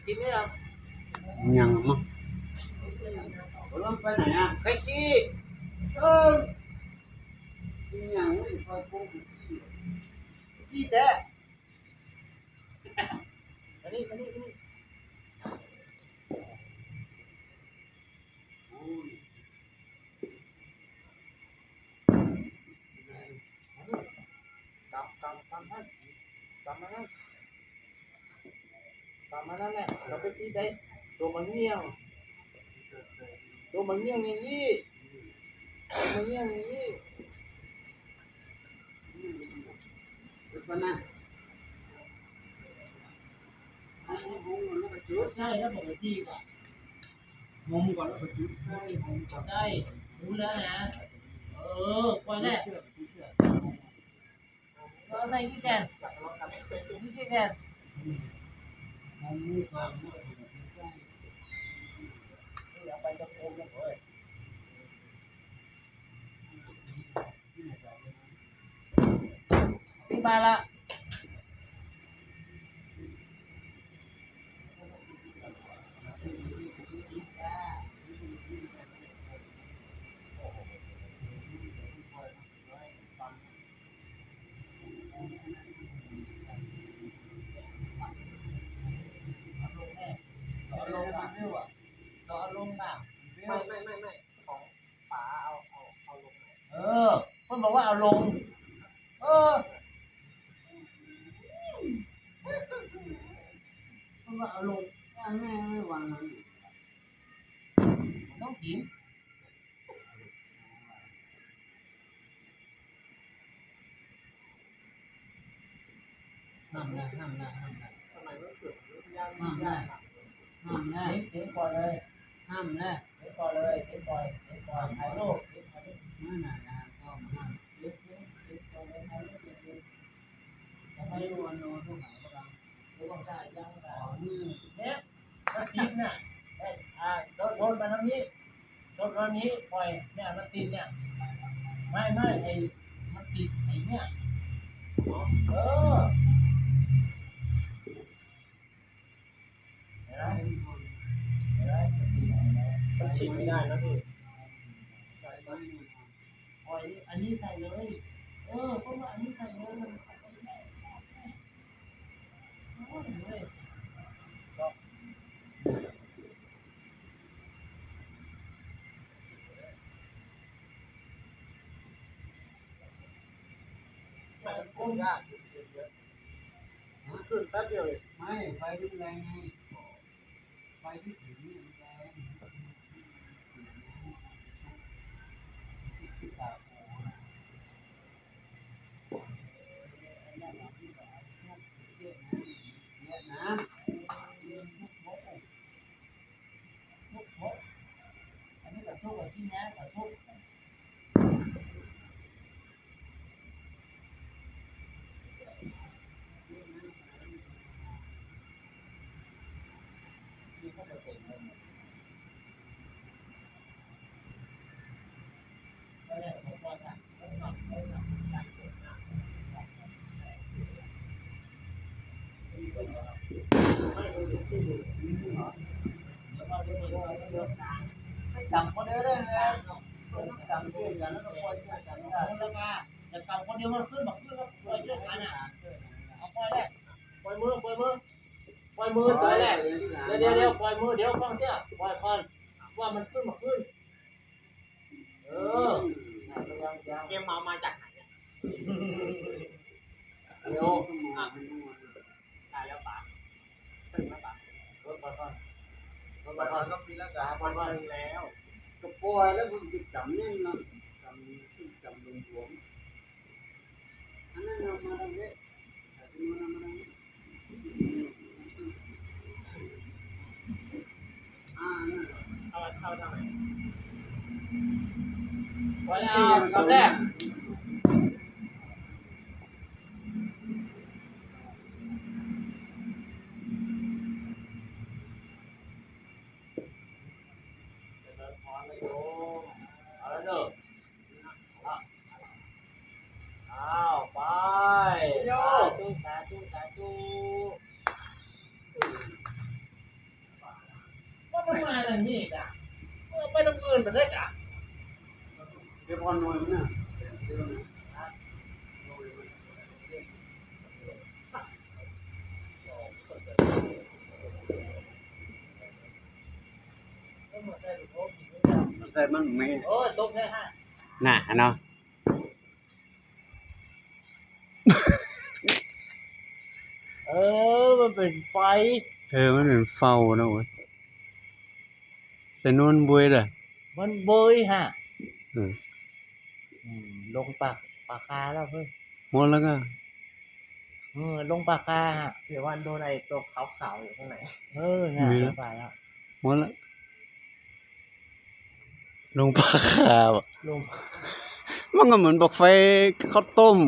ກິນແລ້ວ ຍັງມາ ລົງໄປໄຫນອະ? ໄປຂີ້. ເອີ ກິນຫຍັງ? ຂ້ອຍໂກງຂີ້ ຂີ້ແທ້. ມານີ້ ມານີ້ ມານີ້. ໂອ້ຍ ມານີ້ ກຳ ກຳ ກຳຫັ້ນ ກຳອັນນັ້ນ ກຳອັນນັ້ນແຫຼະ ເຮົາໄປຕິດໄດ້ ໂຕມັນຍ່ຽງ ໂຕມັນຍ່ຽງຢ່າງນີ້ ໂຕມັນຍ່ຽງຢ່າງນີ້. ໃຊ້ແລ້ວປົກກະຕິກະ ຫົ່ມກ່ອນແລ້ວກະຈຸດໄຟ ຫົ່ມກ່ອນ ໃຊ້ ຮູ້ແລ້ວນະ. ເອີ ປ່ອຍແລ້ວ ເອົາໃສ່ກີ່ແກ່ນ ກີ່ແກ່ນ ຫົ່ມກ່ອນແລ້ວກະຈຸດໄຟ ເອົາໄປຈັກໂຄມເລີຍ. ປິດບານລະ ເອົາລົງບາງ ເອົາລົງບາງ ເອົາລົງບາງ ເອົາລົງບາງ. ຂອງ ປາເອົາ ເອົາ ເອົາລົງ ເອີ ເພິ່ນບອກວ່າເອົາລົງ ເອີ ເພິ່ນວ່າເອົາລົງ ແມ່ນ ແມ່ນ ວາງມັນ ມັນຕ້ອງກິນ ຫ້າມນະ ຫ້າມນະ ຫ້າມນະ ຫ້າມນະ ຫ້າມນະ ເຕັມ ເຕັມກ່ອນເລີຍ ຫ້າມນະ ເຕັມກ່ອນເລີຍ ເຕັມກ່ອນ ເຕັມກ່ອນ ຖ່າຍຮູບ ເຕັມ ຖ່າຍຮູບ ມາໜ້າ ໜ້າ ຕ້ອງຫ້າມ ເຕັມ ເຕັມ ເຕັມກ່ອນເລີຍ ຖ່າຍຮູບ ເຕັມ ເຕັມ ເຕັມ ຖ່າຍຮູບ ອັນໂນ້ນ ໂທຫາບໍ່ໄດ້ ເອີ ບໍ່ໄດ້ ຍັງບໍ່ໄດ້ ເອີ ນີ້ ເຮັດ ມັນຕິດນະ ເອີ ອ່າ ໂດດ ໂດດມາທາງນີ້ ໂດດມານີ້ ປ່ອຍ ເນີ້ຍ ມັນຕິດເນີ້ຍ ໄມ້ ໄມ້ ໄອ້ ມັນຕິດໄອ້ເນີ້ຍ ເອີ ເຫັນໄໝ? ເຫັນໄໝ? ມັນຕິດໄອ້ເນີ້ຍ ມັນສີ່ງໄມ່ໄດ້ນະພີ່ ປ່ອຍອັນນີ້ໃສ່ເລີຍ ເອີ ເພາະວ່າອັນນີ້ໃສ່ເລີຍ ມັນ ມັນກົນຍາກ ຂຶ້ນແປັບດຽວເອງ ໄມ້ໄຟມັນແຮງໄງ ໄຟທີ່ຖືນີ້ມັນແຮງ ອັນນີ້ກະສຸກ ອັນນີ້ກະສຸກ ອັນນີ້ກະສຸກ. ກຳບໍ່ໄດ້ເລີຍ ກຳເທື່ອກັນ ແລ້ວກະປ່ອຍເທື່ອກັນໄດ້ ແລ້ວກຳຄົນດຽວ ມັນຂຶ້ນ ມັນຂຶ້ນ ແລ້ວປ່ອຍເທື່ອກັນນະ ເອົາປ່ອຍແລ້ວ ປ່ອຍມື ປ່ອຍມື ປ່ອຍມື ປ່ອຍແລ້ວ ດຽວ ດຽວ ດຽວ ປ່ອຍມື ດຽວ ຟັງເທື່ອ ປ່ອຍກ່ອນ ວ່າມັນຂຶ້ນ ມັນຂຶ້ນ ເອີ ເກມເອົາມາຈາກໄຫນ ດຽວ ອ່ະ ໄດ້ແລ້ວປາ ເບິ່ງແລ້ວປາ ເບິ່ງກ່ອນ ເບິ່ງກ່ອນ ກໍປີລະກາ ມັນເບິ່ງແລ້ວ ກໍປ່ອຍແລ້ວ ມັນຕິດກຳແໜ້ນເນາະ ກຳ ກຳຫຼວມໆ ອັນນັ້ນເອົາມາທາງນີ້ ອັນນັ້ນເອົາມາທາງນີ້ ອ່າ ອັນນັ້ນ ເອົາ ເອົາທາງໄຫນ ໄປແລ້ວ ກຳແລ້ວ. ຈະເລີນພອນນະໂຍມ ເອົາລະເດີ ເອົາລະ ອ້າວ ໄປ ໂຍ ສາທຸ ສາທຸ ສາທຸ. ນີ້ກະ ເອົາໄປທາງອື່ນໄປເລີຍກະ ເກັບຮອດໜ່ວຍມັນນະ ແຕ່ມັນມີ ໂອ້ຍ ຕົກແທ້ຮະ ໜ້າເນາະ. ເອີ ມັນເປັນໄຟ ເອີ ມັນເປັນເຝົ້າເນາະເວີຍ ໃສ່ໂນ້ນເວີຍເດີ້ ມັນເວີຍຮະ ເອີ ອືມ ລົງປາ ປາຄາແລ້ວເຮີ້ຍ ໝົດແລ້ວກະ ເອີ ລົງປາຄາຮະ ເສຍວັນໂດນໄອ້ຕົວຂາວໆຢູ່ຂ້າງໃນ ເອີ ນັ້ນ ມີແລ້ວ ໄປແລ້ວ ໝົດແລ້ວ ລົງປາຄາບໍ ລົງ ມັນກະເໝືອນບັກໄຟເຂົ້າຕົ້ມ.